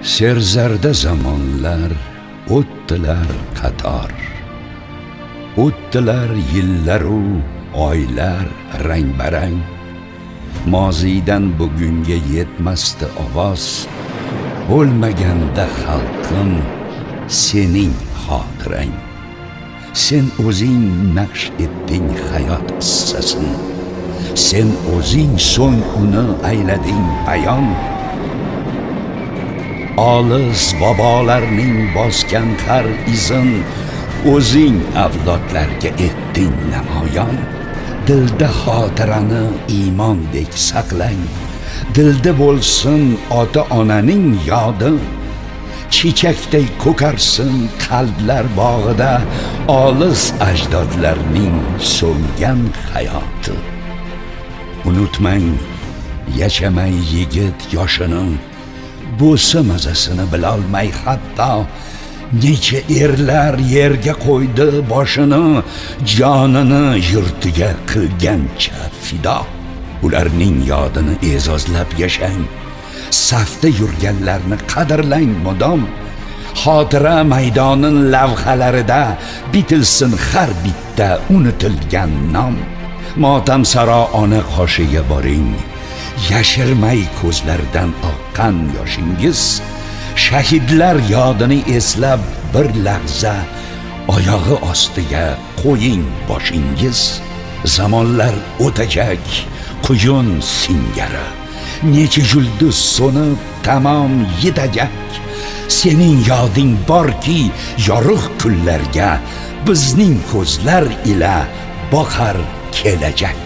Serzarda zamonlar o'tdilar qator, o'tdilar yillaru oylar rang-barang. Moziydan bugunga yetmasdi ovoz, bo'lmaganda xalqim sening xotirang. Sen o'zing naqsh etding hayot qissasin, sen o'zing so'ng uni aylading bayon. Olis bobolarning bosgan har izin o'zing avlodlarga etding namoyon. Dilda xotirani iymondek saqlang, dilda bo'lsin ota-onaning yodi. Chechakday ko'karsin qalblar bog'ida olis ajdodlarning so'ngan hayoti. Unutmang yashamay yigit yoshini, bo'sa mazasini bilolmay hatto. Necha erlar yerga qo'ydi boshini, jonini yurtiga qilgancha fido. Ularning yodini e'zozlab yashang, safda yurganlarni qadrlang mudom. Xotira maydonin lavhalarida bitilsin har bitta unutilgan nom. Motamsaro ona qoshiga boring, yashirmay ko'zlardan oqqan yoshingiz. Shahidlar yodini eslab bir lahza oyog'i ostiga qo'ying boshingiz. Zamonlar o'tajak quyun singari, necha yulduz so'nib tamom yetajak. Sening yoding borki yorug' kunlarga bizning ko'zlar ila boqar kelajak.